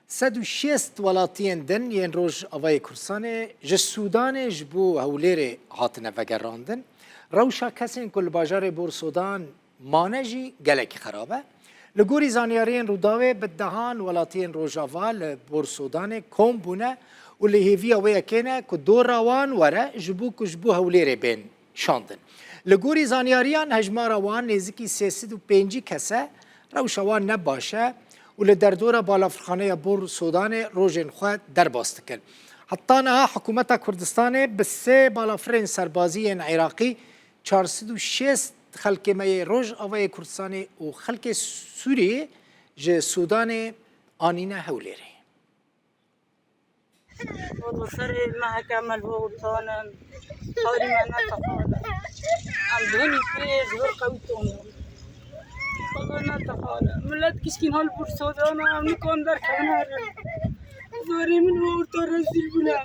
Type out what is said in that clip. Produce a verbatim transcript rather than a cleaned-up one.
Sed û şêst welatiyên din yên Rojavayê Kurdistanê ji Sûdanê ji bo Hewlêrê hatine vegerandin. Rewşa kesên ku li bajarê Bor Sodan mane jî gelekî xerab e. Li gorî zanyariyên Rûdawê, bi dehan welatiyên Rojava li Bor Sodanê kom bûne û li hêviya wê yekê ne ku dora wan were ji bo ku ji bo Hewlêrê bên şandin. Li gorî zanyariyan, hejmara wan nêzikî sê sed û pêncî kes e, rewşa wan ne baş e û li derdora balafirxaneya Bor Sodanê rojên xwe derbas dikin. Heta niha hikûmeta Kurdistanê bi sê balafirên serbazî yên Iraqî çar sed û şêst xelkê me yê Rojavayê Kurdistanê û xelkê Sûriyê ji Sûdanê anîne Hewlêrê. Walla serê me heke me li bo wurtan in, harî me ne teqal e. Em bi hinî pê ji wir qewî tom in. Walla ne teqal e. Milet gişkîn hal Bor Sodan e, em nikan derkevin herin. Zarê min û wurtan rezîl bûne.